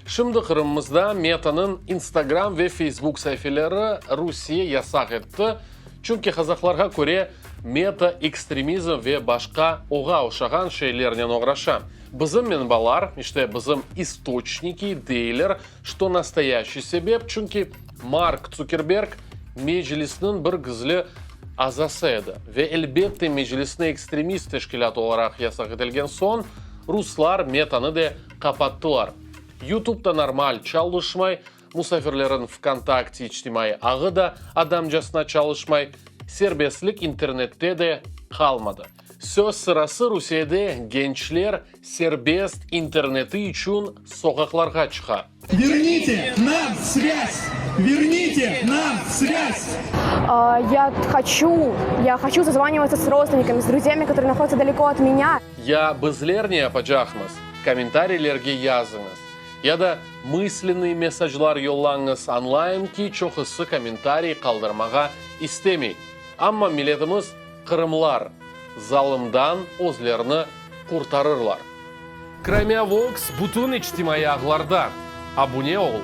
Şimdi Qırımımızda Metanıñ Instagram ve Facebook saifeleri Rusiye yasaq etti, çünki qazaqlarğa köre Meta ekstremizm ve başqa oğa oşağan şeylernen oğraşa. Bizim menbalar, işte bizim istoçniki deyler, şto nastoyaşçiy sebep, çünki Mark Tsukerberg Meclisniñ bir gizli azası edi ve elbette Meclisni ekstremist teşkilât olaraq yasaq etilgen soñ ruslar Metanı de qapattılar. YouTube da normal çalışmay, musafirlerin VKontakte içtimaiy ağı da adamcasına çalışmay, serbestlik internette de qalmadı. Söz sırası Rusiyede gençler serbest interneti içün soqaqlarğa çıqa. Vernite nam svâz! Vernite nam svâz! Ya hoçu, ya hoçu sozvanivatsa s rodstvennikami, s druzyami, kotorıye nahodyatsya daleko ot menya. Ya bizler ne yapacaqmız? Kommentariylerge yazıñız. Ya da mıslennıy mesajlar yollañız, añlayım ki, çoqusı kommentariy qaldırmağa istemey. Amma milletimiz qırımlar zalımdan özlerini qurtarırlar. Crimea Vox bütün içtimaiy ağlarda. Abune ol!